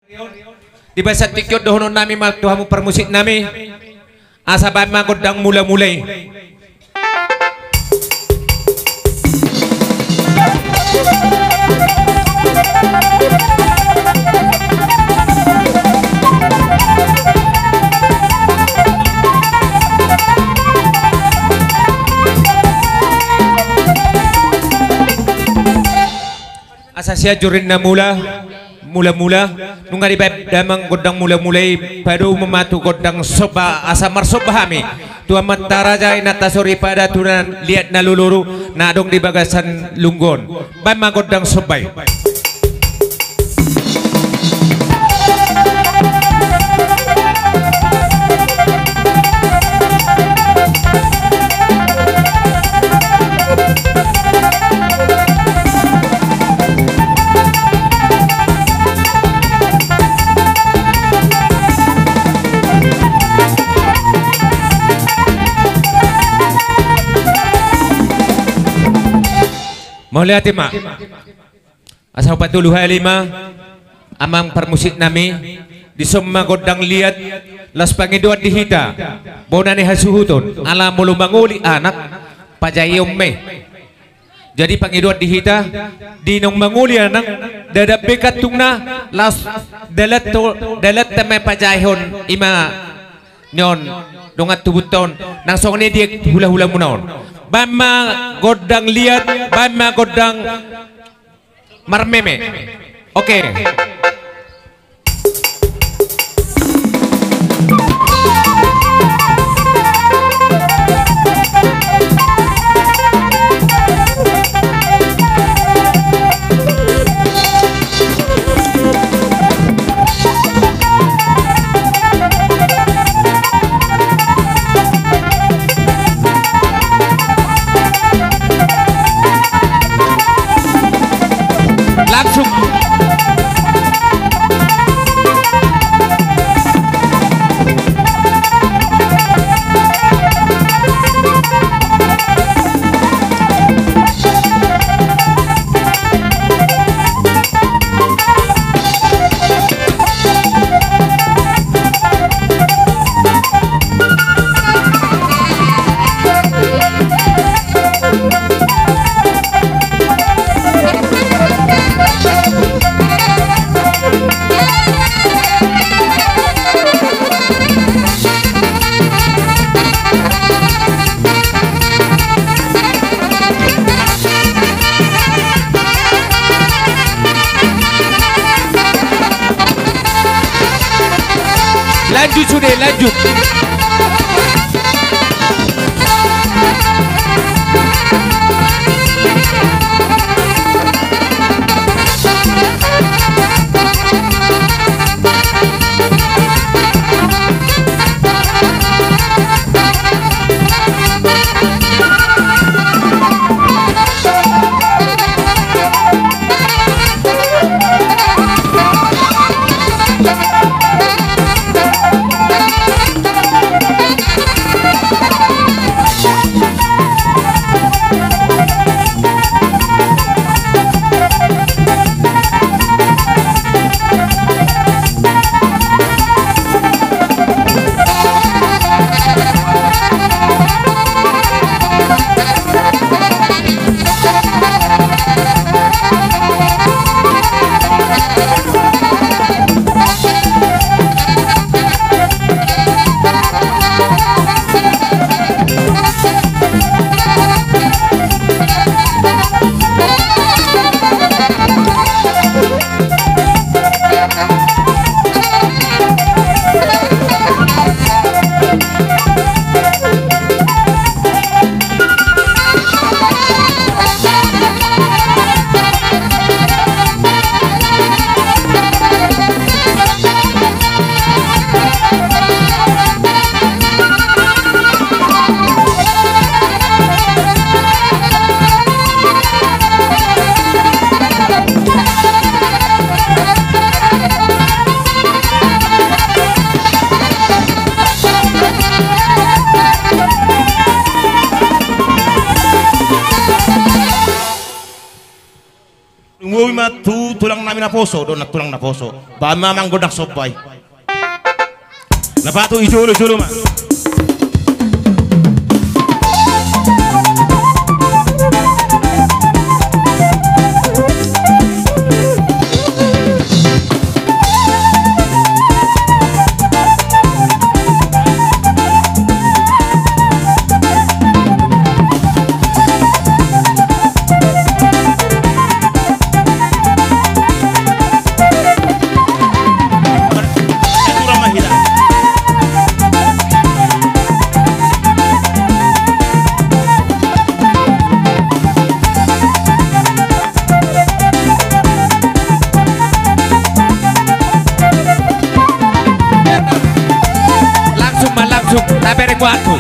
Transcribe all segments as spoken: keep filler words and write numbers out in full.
Di bagasan tingki on dohonon nami ma tu hamu parmusik nami, asa baen ma gondang mula-mula i. Asa sian juri na mula, mula-mula, nunga dibaen damang gondang mula-mula i, padomu ma tu gondang somba, asa marsomba hami tu amanta raja, inanta soripada, tu na liat na loloro na adong di bagasan lunggu on. Baen ma gondang somba i. Mauliate ma. Asa hupatolu hali ma amang parmusik nami, dison ma gondang liat, laos pangidoan di hita, bona ni hasuhuton, ala molo mangoli anak, pajaeon ma i. Jadi pangidoan di hita, di naung mangoli anak, ndada be kantungna, laos dalan to, dalanta ma i pajaehon, i ma nion, dongan tubunta on, nang songon i di hula-hulamuna on. Baen ma gondang liat, baen ma gondang marmeme. Oke. Langsung. Lanjut sude, lanjut. Naposo do, nantulang naposo. Ba ma manggo ndang somba i. Na patut i jolo, jolo ma. Langsung ma, langsung. Tabereng waktu.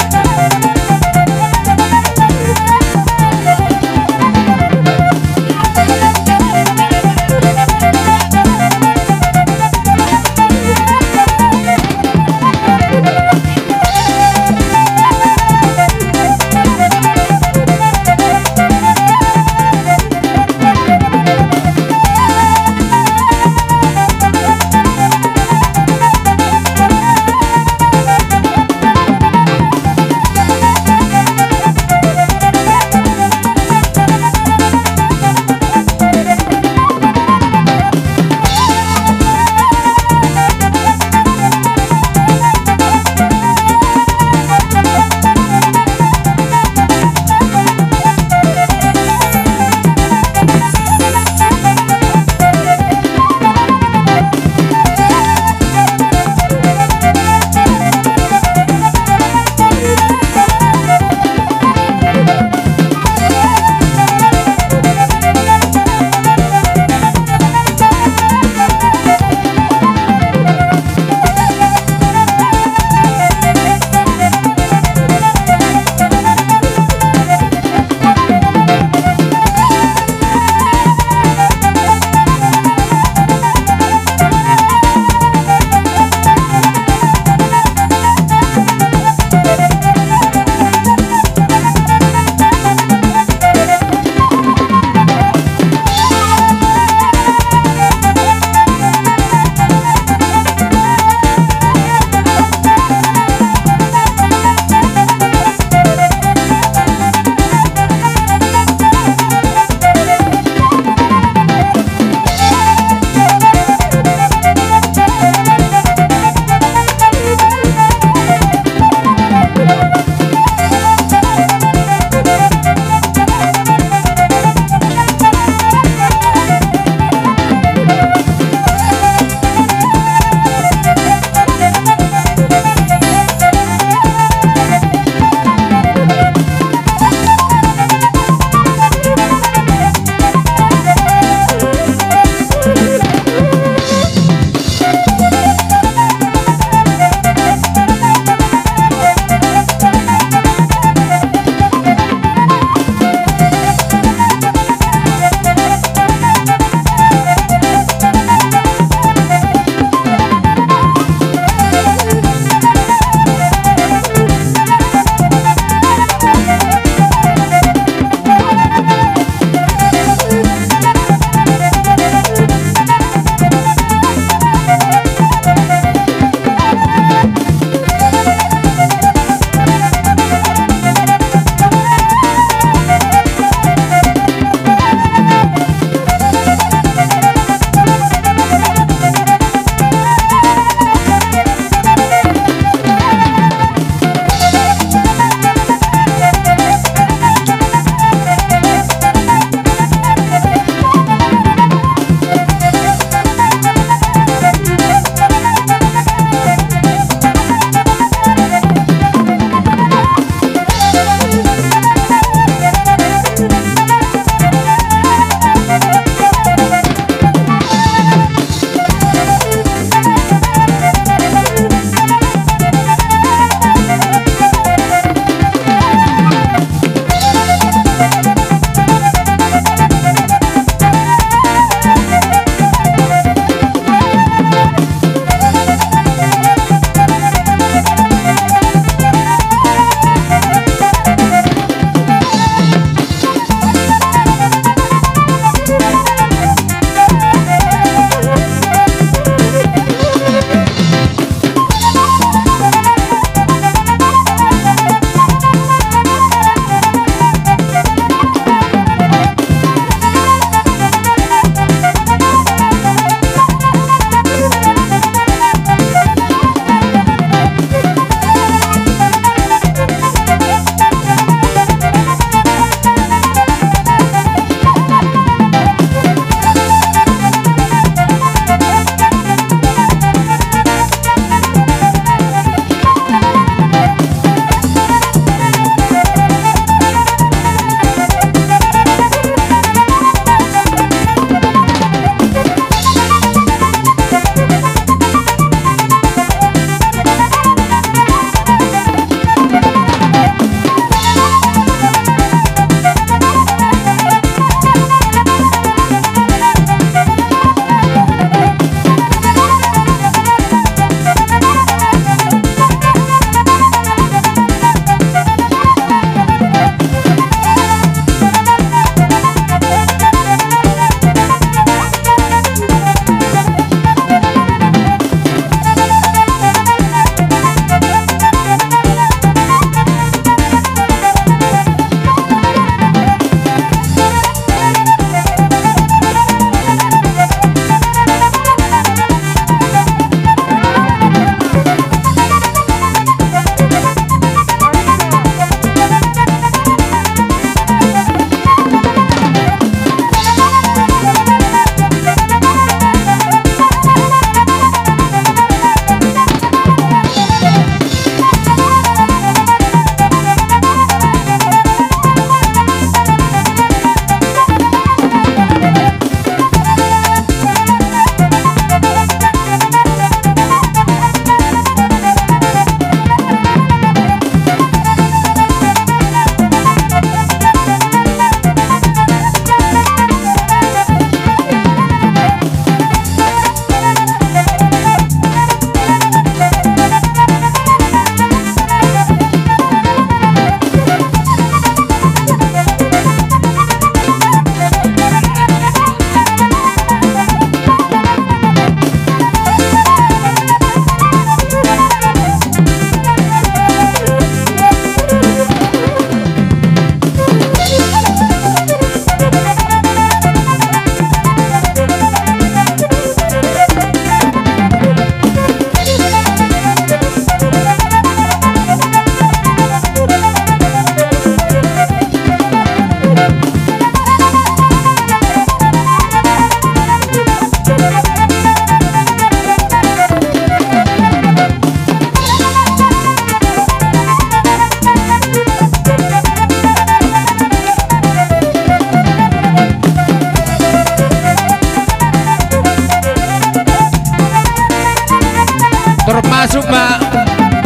Termasuk ma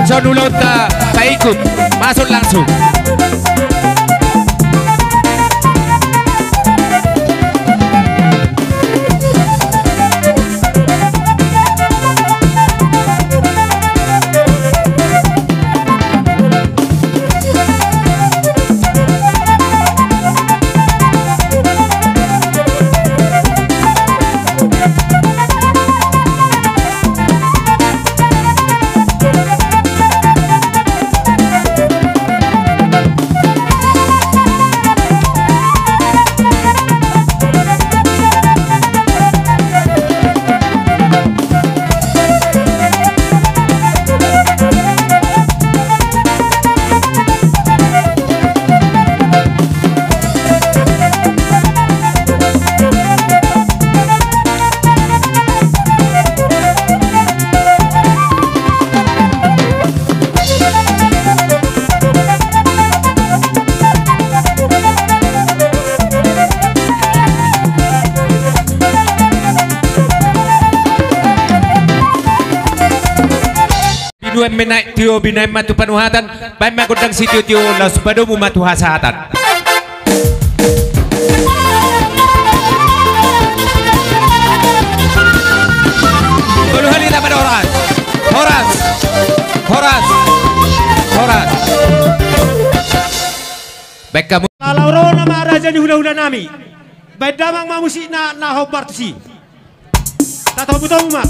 songon ulaonta paikut, masuk langsung. Binuat ma na tio, binahen ma tu panuhatan, bahen ma gondang sitiotio, laos padomu ma tu hasahatan. Tolu hali tamba horas. Horas. Horas. Horas. Baik kamu. Laho ro nama raja ni hulahula nami. Baik damang ma musikna na hombar tusi. Tatomu-tomu ma.